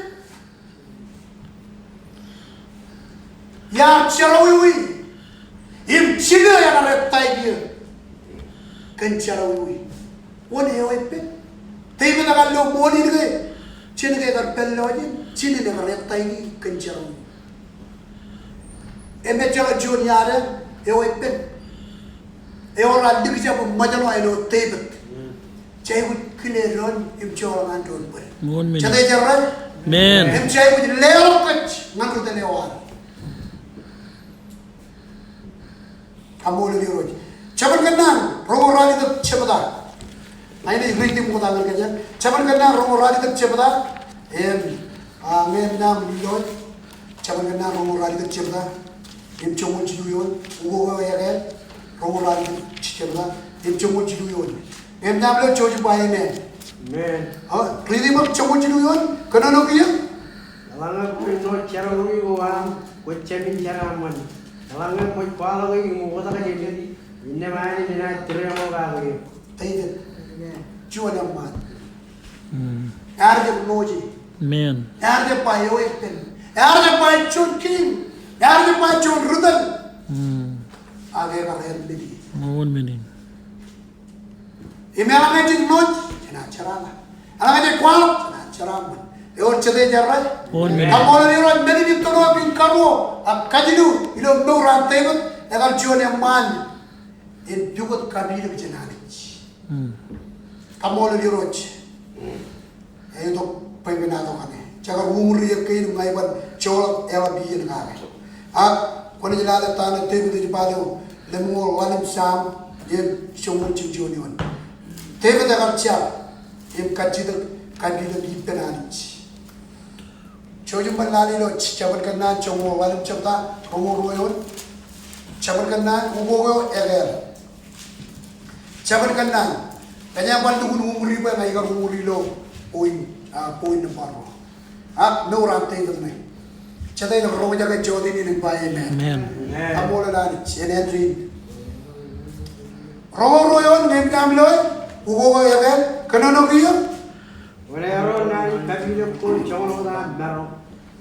Iar jerọwiwi. Im jino ekar ettā eok kōn jerọwiwi. Wōn eweeppān? Devid ekar lo ṃool in ke, jān ke ekar pād lọjien, jinen ekar ettā eok kōn jerọwiwi. Im ejjeḷọk juon iaad eweeppān. Ewōr an likjab im ṃōjṇọ ilo Devid. Jej aikuj kile doon im joḷọk an doon bōd. Ṃool men in. Jete ej errā? Amen. Im jej aikuj leḷọk kōj ñan ri tōl eo ad. Kaṃṃoolol Irooj. Jabōn Kōnnaan, roñoul ralitōk jebta. Ña ij riiti ṃokta ñan kōj. Jabōn Kōnnaan, roñoul ralitōk jebta. Im, a, ñe eṃṃan ilo, Jabōn Kōnnaan, roñoul ralitōk jebta. Im joñoul jilu eoon, ukok eo ekāāl, roñoul ralitōk jebta. Im joñoul jilu eoon. Im ñe eṃṃan ilo, jouj im ba amen. Amen. A, riiti ṃōk joñoul jilu eoon, kōnono kiiō. Eḷaññe kwōj ṇo jerọwiwi ko aṃ, kwōj jāmin jeraaṃṃan. Eḷaññe kwōj kwaḷọk eō im oktak jān men, innām aenōṃṃan enaaj tūriaṃo kake eok. David. Amen. Juon eṃṃaan. Mm. Ear jab ṇooje. Amen. Ear jab ba eweeppān. Ear jab ba juon kiiñ. Ear jab ba juon ri tōl. Mm. Ak ekar admit e. Ṃool men in. Im eḷaññe jej ṇooj, jenaaj jeraaṃṃan. Eḷaññe jej kwaḷọk, jenaaj jeraaṃṃan. Ewōr jete ej errā? Ṃool men in. Kaṃṃoolol Irooj, men in ej tōmak in karuo, ak kajilu, ilo mour an Devid, ekar juon eṃṃaan in pukot kapilōk jān Anij. Mm. Kaṃṃoolol Irooj. Eo itok bwebwenato kaṇe. Jekar uñūri eok kein im ña iban joḷọk eḷap iien kake. Ak kwōnaaj lale ta ṇe Devid ej ba ilo lemñoul ḷalem Sam im joñoul jiljino eoon. Devid ekar jar im kajjitōk kapilōk ippān Anij. Jouj im bar lale ilo Jabōn Kōnnaan joñoul ḷalem jebta, roñoul ruo eoon. Jabōn Kōnnaan ukok eo ekāāl. Jabōn Kōnnaan. Kōjeañ bar lukkuun uñūri bwe ña ikar uñūri ilo point, a, point nōṃba ruo. Ak mour an Devid ṇe. Jete ej roñjake jota in im ba amen. Amen. Kaṃṃoolol Anij, en āindein. Roñoul ruo eoon, ñe eṃōj aṃ loe, ukok eo ekāāl, kōnono kiiō. Kwōn eọroñ naan in kapilōk ko joñan wōt aṃ maro,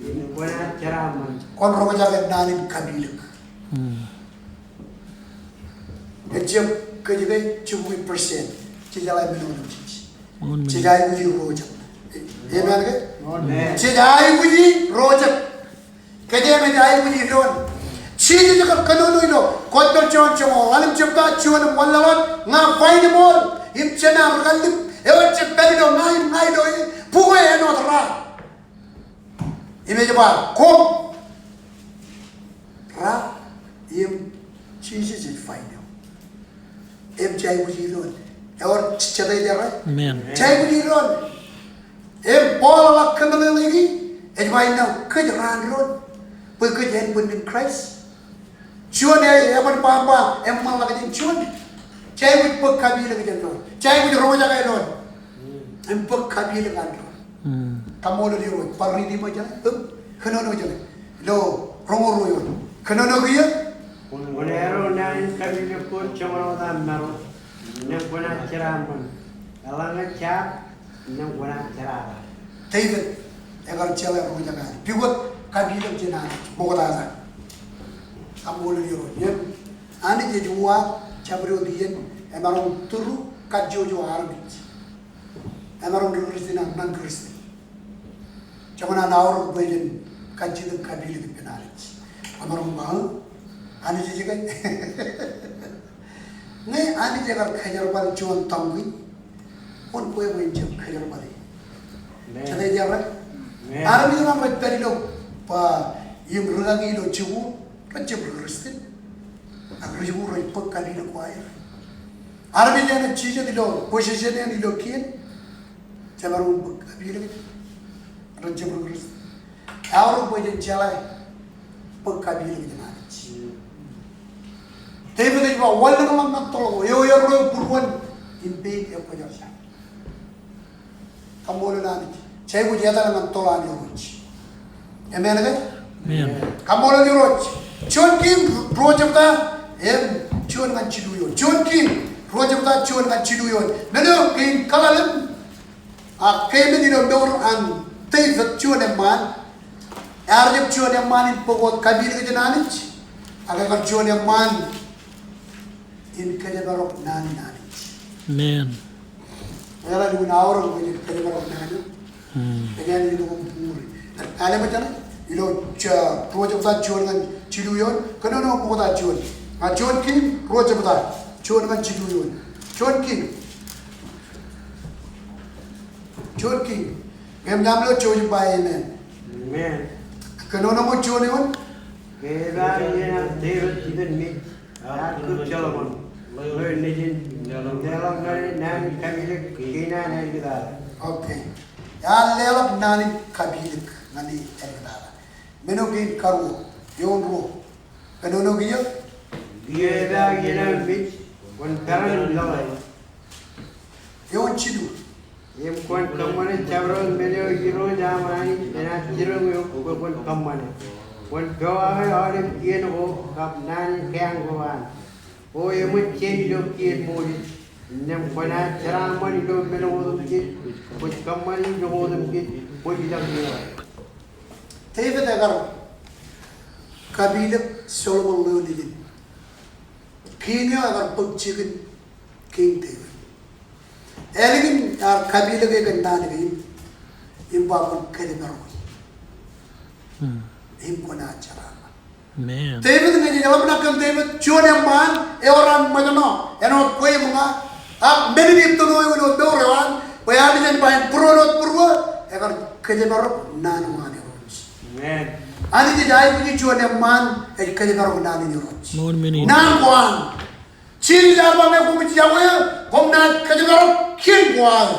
im kwōnaaj jeraaṃṃan. Kwōn roñjake naan in kapilōk. Hmm. Ejjab kōj ke jibukwi percent. Jej jeḷā men eo ej. Amen. Jej aikuji ro jet. Amen ke? Amen. Jej aikuji ro jet. Kōjeañ ej aikuji doon. Jisōs ekar kōnono ilo Gospel John joñoul ḷalem jebta, juon im wōnlaḷḷọk, ña vain eṃool, im jenaaj ri kallib, eo ejjab pād ilo ña im ña ilo e, bukwe āinwōt ra. Im ej ba, koṃ ra, im Jisōs ej vain eo. Im jej aikuji doon. Ewōr jete ej errā? Amen. Jej aikuji doon. Im Paul eḷak kōmeḷeḷeiki, ej ba innām kōj raan doon. Bwe kōj ānbwinnin Kraist. Juon e, eban ba, ba, eṃṃanḷọk jān juon. Jej aikuj bōk kapilōk jān doon. Jej aikuj roñjake doon. Im bōk kapilōk an doon. Hmm. Kaṃṃoolol Irooj, bar riiti ṃōk jeṇe, im kōnono jeṇe. Ilo Roñoul ruo eoon. Kōnono kiiō. Kwōn arro naan in kapilōk ko joñan wōt aṃ maro, innām kwōnaaj jeraaṃṃan. Eḷaññe jab, innām kwōnaaj jerata. Devid ekar jeḷā ro jekā, pukot kapilōk jān Anij ṃoktata. Kaṃṃoolol Irooj. Im Anij ej uwaak jabdewōt iien emaroñ tūru kajjojo armej. Emaroñ ri Kristian ak non-Kristian. Joñan an aorōk bwe jen kajjitōk kapilōk ippān Anij. Emaroñ ba, Anij ej ke? Ñe Anij ekar kōjerbal juon donkey, kwōn kwe bwe en jab kōjerbale? Amen. Jete ej errā? Amen. Armej ro rej pād ilo, ba, im rūkaki ilo jikuuḷ, rej jab ri Kristian. Ak ri jikuuḷ rej bōk kapilōk ko aer. Armej eṇ ej jijet ilo position eṇ ilo kien, jemaroñ bōk kapilōk, ren jab ri Kristian. Eaorōk bwe jen jeḷā bōk kapilōk jān Anij. Devid ej ba, wanlōñḷọk ñan toḷ ko, eo erro būruon im peid ekwōjarjar. Kaṃṃoolol Anij. Jej aikuj etal ñan toḷ an Irooj. Amen ke? Amen. Kaṃṃoolol Irooj. Juon Kiiñ ruo jebta im juon ñan jilu eoon. Juon Kiiñ ruo jebta juon ñan jilu eoon. Men eo kein kaḷalem, a, keemān ilo mour an Devid, juon eṃṃaan. Ear jab juon eṃṃaan in bōk wōt kapilōk jān Anij, ak ekar juon eṃṃaan in kōjparok naan in Anij. Amen. Eḷaññe enaaj aorōk bwe jen kōjparok naan eo. Hmm. Ekwe, Anij ej ḷōmṇak. Ālem eo jeṇe, ilo, ja, ruo jebta juon ñan jilu eoon, kōnono ṃokta juon. A, juon Kiiñ ruo jebta juon ñan jilu eoon. Juon Kiiñ. Juon Kiiñ. Im ña ilo jouj im ba amen. Amen. Kōnono ṃōk juon eoon. Ke epaak iien an Devid itōn mej, ear kūr Solomon ḷeo nejin, leḷọk ñan e naan in kapilōk kein an āliktata. Okay. Ear leḷọk naan in kapilōk ñan e āliktata. Men eo kein karuo, eoon ruo. Kōnono kiiō. Ke epaak iien an mej, kwōn peran im leḷọk. Eoon jilu. Im kwōn kōṃṃane jabdewōt men eo Irooj aṃ Anij enaaj jiroñ eok bwe kwōn kōṃṃane. Kwōn pokake aolep kien ko kab naan in keañ ko an, O eṃōj jān ilo kiiō Moses, innām kwōnaaj jeraaṃṃan ilo men otemjej, kwōj kōṃṃani ilo otemjej, kwōj ilọk ñe eḷap. Devid ekar kapilōk Solomon ḷeo nejin. Kiiñ eo ekar bōk jikin Kiiñ Devid. Ālikin ear kapilōk e kōn naan kein, im ba kwōn kōjparok e. Hmm. Im kwōnaaj jeraaṃṃan. Amen. Devid, ñe jej ḷōmṇak kōn Devid, juon eṃṃaan ewōr an ṃōjṇọ āinwōt kwe im ña, ak men in itōn eo ilo mour eo an, bwe ear jen ba en būruon wōt būruo, ekar kōjparok naan eo an Irooj. Amen. Anij ej aikuji juon eṃṃaan ej kōjparok naan in Irooj. Ṃool men in. Naan ko an. Jisōs ear ba ñe koṃij iọkwe eō, koṃ naaj kōjparok kien ko aō.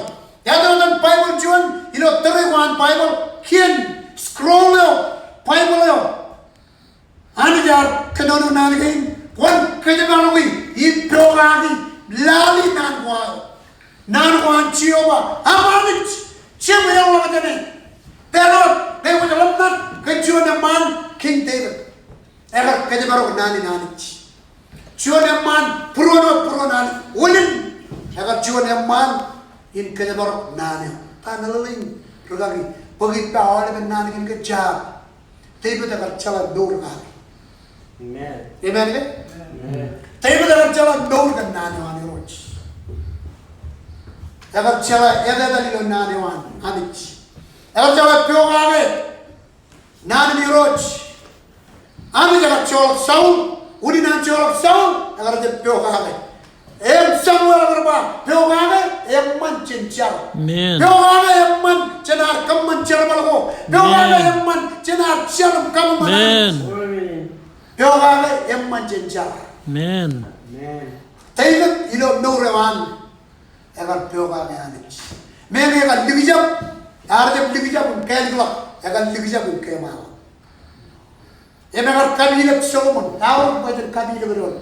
Etan Baibōḷ juon, ilo tōre ko an Baibōḷ, kien, scroll eo, Baibōḷ eo. Anij ear kōnono naan kein, kwōn kōjparoki, im pokake, lale naan ko aō. Naan ko an Jeova, aṃ Anij, jab eḷḷọk jāne. Pād wōt, ñe kwōj ḷōmṇak kōn juon eṃṃaan, Kiiñ Devid. Ekar kōjparok naan in Anij. Juon eṃṃaan, būruon wōt būruon an, unin, ekar juon eṃṃaan in kōjparok naan eo. Ta meḷeḷein, rūkaki, bōk ippa aolepen naan kein ke jab. Devid ekar jeḷā mour kake. Amen. Amen ke? Amen. Devid ekar jeḷā mour kōn naan eo an Irooj. Ekar jeḷā etetal ilo naan eo an Anij. Ekar jeḷā pokake naan in Irooj. Anij ekar joḷọk Saul, unin an joḷọk Saul, ekar jab pokake. Im Samuel ekar ba, pokake eṃṃan jān jar. Amen. Pokake eṃṃan jān ad kōṃṃan jerbal ko. Pokake eṃṃan jān ad jar im kabuñ. Amen. Pokake eṃṃan jān jar. Amen. Devid ilo mour eo an, ekar pokake Anij. Meñe ekar likjab, ear jab likjab im kālikḷọk, ekar likjab im keemālọk. Im ekar kapilōk Solomon, eaorōk bwe jen kapilōk doon.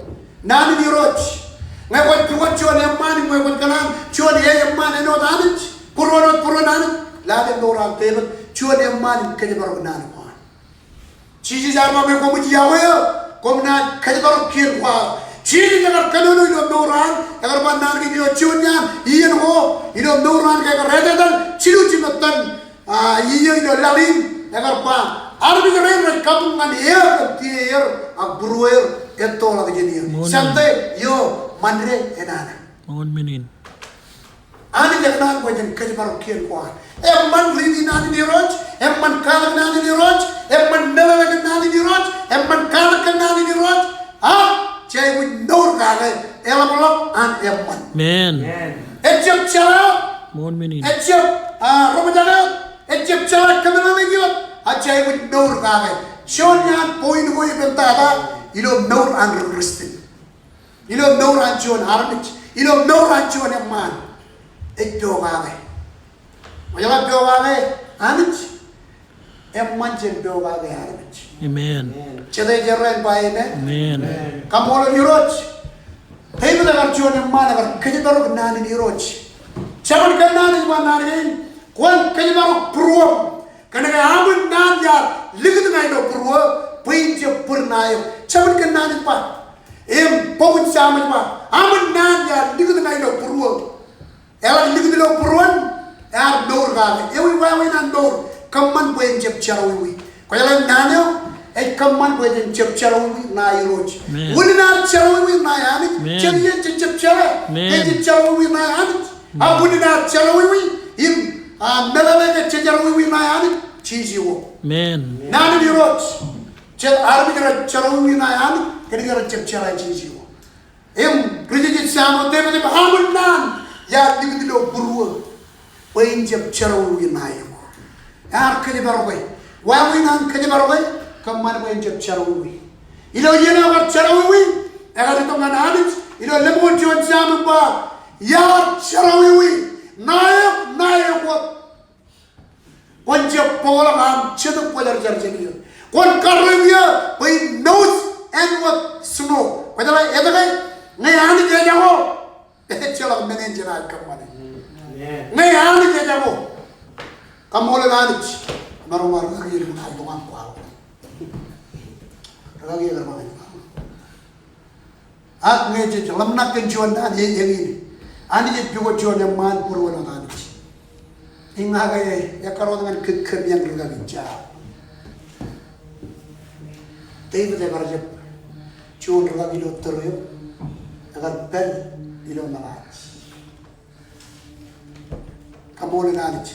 Naan in Irooj. Ñe kwōj pukot juon eṃṃaan, ñe kwōj kōṇaan juon eṃṃaan āinwōt Anij, būruon wōt būruon Anij, lale mour an Devid, juon eṃṃaan in kōjparok naan ko an. Jisōs ear ba bwe koṃij yokwe eō, koṃ naaj kōjparok kien ko aō. Jisōs ekar kōnono ilo mour eo an, ekar ba naan kein ilo juon iaan iien ko, ilo mour eo an ke ekar etetal jilu jimettan, a, iiō ilo laḷ in, ekar ba, armej rein rej kabuñ ñan eō kōn tiaer ak būrueer, ettoḷọk jān eō. Amen. Sunday eo, Monday enana. Amen. Anij ekōṇaan bwe jen kōjparok kien ko an. Eṃṃan riiti naan in Irooj, eṃṃan katak naan in Irooj, eṃṃan meḷeḷe kōn naan in Irooj, eṃṃan katak kōn naan in Irooj. A, jej aikuj mour kake, eḷapḷọk an eṃṃan. Amen. Ejjab jeḷā. Amen. Ejjab, a, roñjake. Ejjab jeḷā kōmeḷeḷeik wōt. A, jej aikuj mour kake. Juon iaan point ko ippān tata ilo mour an ri Kūrjin. Ilo mour an juon armej, ilo mour an juon eṃṃaan, ej pokake. Ṃōjḷọk pokake Anij, eṃṃan jen pokake armej. Amen. Jete jerā en ba amen? Amen. Kaṃṃoolol Irooj. Devid ekar juon eṃṃaan ekar kōjparok naan in Irooj. Jabōn Kōnnaan ej ba naan kein, kwōn kōjparok būruōṃ. Kōnke aṃ naan iar likūti ña ilo būruō, bwe in jab bōd ṇae eok. Jabōn Kōnnaan ej ba. Im bok in Sam ej ba, aṃ naan iar likūti ña ilo būruō. Eḷak likūt ilo būruon, ear mour kake. Ewi wāween an mour? Kōṃṃan bwe en jab jerọwiwi. Kwōjeḷā naan eo, ej kōṃṃan bwe jen jab jerọwiwi ṇae Irooj. Amen. Unin ad jerọwiwi ṇae Anij, amen, jen iien jej jab jeḷā. Amen. Ke jej jerọwiwi ṇae Anij. A unin ad jerọwiwi, im, a, meḷeḷe ke jejerọwiwi ṇae Anij, jeje ko. Amen. Naan in Irooj. Jet armej rej jerọwiwi ṇae Anij, kōnke rej jab jeḷā jeje ko. Im ri-jeje Sam eo, Devid ej ba, aṃ naan iar likūt ilo būruō, bwe in jab jerọwiwi ṇae eok. Ear kōjparoke. Wāween an kōjparoke? Kōṃṃan bwe en jab jerọwiwi. Ilo iien eo ekar jerọwiwi, ekar itok ñan Anij, ilo lemñoul juon Sam im ba, iar jerọwiwi ṇae eok, ṇae eok wōt. Kwōn jab bōkḷọk aṃ Jetōb Kwōjarjar jān eō. Kwōn karreoik eō bwe in mouse āinwōt snow. Kwōjeḷā etke? Ñe Anij ejako, ejjeḷọk men eṇ jenaaj kōṃṃane. Ñe Anij ejako. Kaṃṃoolol Anij. Maroñ rūkaki eo rej kōṇaan ḷọk aṃ kwaḷọk. Rūkaki eo rej kōṇaan ḷọk aṃ kwaḷọk. Ak ñe jej ḷōmṇak kōn juon naan, e, eñin. Anij ej pukot juon eṃṃaan būruon wōt Anij. Im ña ke ekkar wōt ñan kōm, kōm iaan rūkaki jab. Devid ekar jab juon rūkaki ilo tōre eo, ekar pād ilo ṃōḷaaj. Kaṃṃoolol Anij.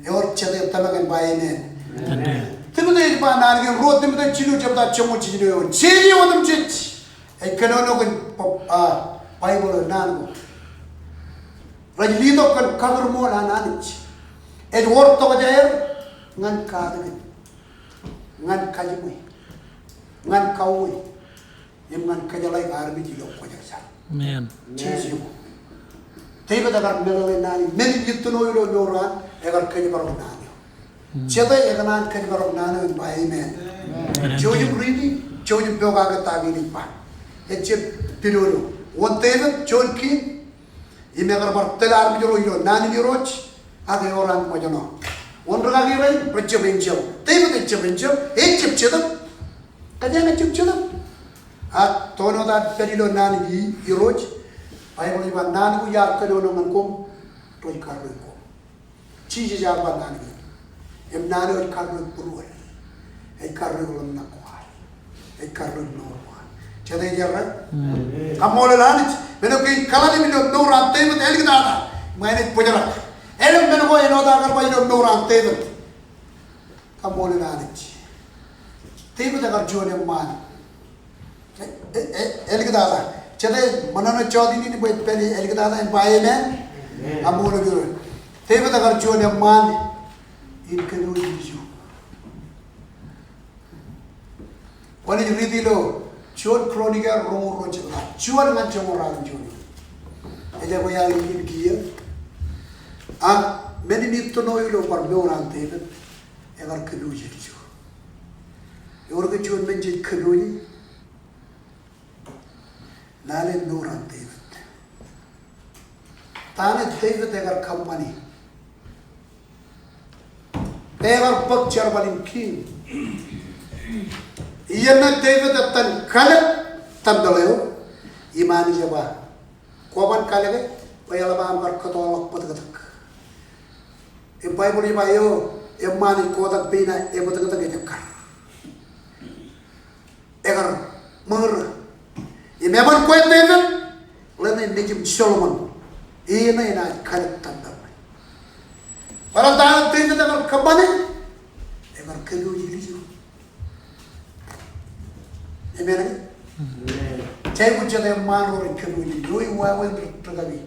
Ewōr jete tōmak en ba amen? Amen. Timote ej ba naan kein, ruo Timote jilu jebta joñoul jilu eoon. Jeje otemjej ej kōnono kōn, a, Baibōḷ eo, naan ko. Rej letok kōn kakūrṃool an Anij. Ej wōr tokjāer ñan katakin, ñan kajiṃwe, ñan kauwe, im ñan kōjeḷāik armej ilo kwōjarjar. Amen. Jeje ko. Devid ekar meḷeḷe naan in, men in itōn eo ilo mour eo an, ekar kōjparok naan eo. Hmm. Jete ekōṇaan kōjparok naan eo en ba amen? Amen. Jouj im riiti, jouj im pokake ta kein ej ba. Ejjab pidodo. Wōn Devid, juon kiiñ, im ekar bar tōl armej ro ilo naan in Irooj, ak ewōr an ṃōjṇọ. Wōn rūkaki rein, rej jab enjeḷ. Devid ejjab enjeḷ, ejjab jetōb. Kōjeañ ejjab jetōb. Ak toon wōt ad pād ilo naan in Irooj, Baibōḷ ej ba naan ko iar kōnono ñan koṃ, rej karreoik koṃ. Jisōs ear ba naan kein. Im naan eo ej karreoik būruod. Ej karreoik ḷōmṇak ko ad. Ej karreoik mour ko ad. Jete ej errā? Amen. Kaṃṃoolol Anij. Men eo kein kaḷalem ilo mour an Devid āliktata. Ṃōṇōṇō ej bōjrak. Elōñ men ko āinwōt aō kar ba ilo mour an Devid. Kaṃṃoolol Anij. Devid ekar juon eṃṃaan. E, e, e, āliktata. Jete ṃōṇōṇō jọteen in bwe ej pād āliktata en ba amen? Amen. Kaṃṃoolol Irooj. Devid ekar juon eṃṃaan in kōpooj ilju. Kwōnaaj riiti ilo juon Kronikel roñoul ruo jebta. Juon ñan joñoul ralitōk juon. Ejjab aō iien kiiō. Ak men in itōn eo ilo bar mour an Devid. Ekar kōpooj ilju. Ewōr ke juon men jej kōpooj? Lale mour an Devid. Ta ṇe Devid ekar kōṃṃani? Ekar bōk jerbal in kiiñ. Iien ṇe Devid etan kalōk tempel eo, im Anij ej ba, kwōban kalōke bwe eḷap aṃ kar kōtọọrḷọk bōtōktōk. Im Baibōḷ ej ba eo eṃṃaan ej kotak pein aō bōtōktōk ej ekkar. Ekar ṃōrō. Im eban kwe Devid, ḷeṇe nejim Solomon, eṇ enaaj kalōk tempel ṇe. Bōlen ta eo Devid ekar kōṃṃane, ekar kōpooje ilju. Amen. Amen. Jej aikuj jet eṃṃaan ro rej kōpooje ilju, ewōr wāween ri-, rikaki.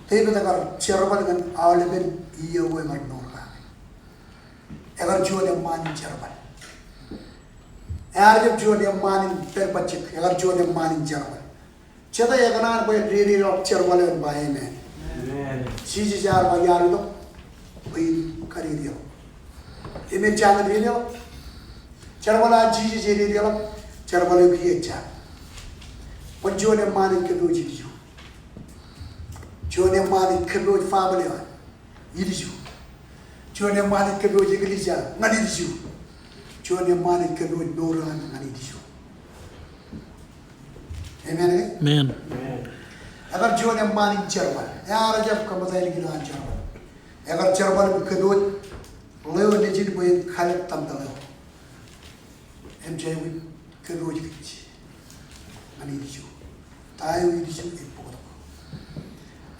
Devid ekar jerbal ñan aolepen iiō ko ear mour kake. Ekar juon eṃṃaan in jerbal. Ear jab juon eṃṃaan in pād bajjek, ekar juon eṃṃaan in jerbal. Jete ekōṇaan bwe en dedeḷọk jerbal eo in ba amen? Amen. Jisōs ear ba iar itok bwe in kadedeḷọk. Im ejjañin dedeḷọk. Jerbal eo an Jisōs ededeḷọk, jerbal eo kiiō ejjañin. Kwōn juon eṃṃaan in kōpooj ilju. Juon eṃṃaan in kōpooj family eo an ilju. Juon eṃṃaan in kōpooj eklejia ñan ilju. Juon eṃṃaan in kōpooj mour eo an ñan ilju. Amen ke? Amen. Ekar juon eṃṃaan in jerbal. Ear jab kōṃṃan ilo an jerbal. Ekar jerbal im kōpooj ḷeo nejin bwe en kalōk tempel eo. Im jej aikuj kōpooj kōj ñan ilju. Ta eo ilju ej bōktok.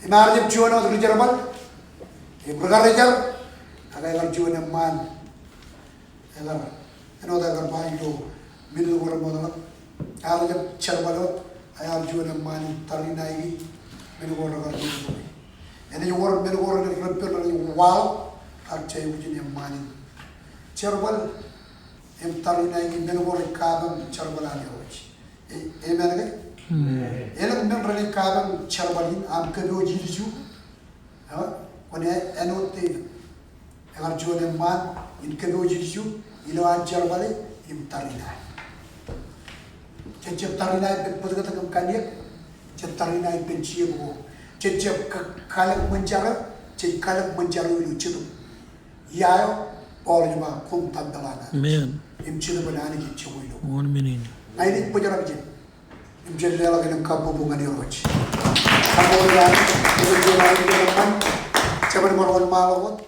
Im ear jab juon wōt ri jerbal. Im ri karijer. Ak ekar juon eṃṃaan. Ekar, āinwōt ekar ba ilo minit ko remootḷọk. Ear jab jerbal wōt, ear juon eṃṃaan in tariṇae men ko rekar jerbal. Enaaj wōr men ko renaaj repen renaaj waḷọk, ak jej aikuj in eṃṃaan in jerbal im tariṇae men ko rej kapañ jerbal an Irooj. E-, amen ke? Amen. Elōñ men renaaj kapañ jerbal in aṃ kōpooj ilju. Eo, kwōn e-, āinwōt Devid. Ekar juon eṃṃaan in kōpooj ilju ilo an jerbale im tariṇae. Jej jab tariṇae ippān bōtōktōk im kanniōk. Jej tariṇae ippān jebōk. Jej jab ka-, kalōk ṃōn jar eo, jej kalōk ṃōn jar eo ilo jetōb. Ia eo, Paul ej ba koṃ tempel an Anij. Amen. Im jetōb an Anij ej jokwe ilo. Amen. Ña ij bōjrak ijin. Im jen leḷọk elōñ kabbokbok ñan Irooj. Kabbokbok ñan Irooj, Irooj eo ej kōṃṃan, jemān ṃōṇōṇō ṃaanḷọk wōt,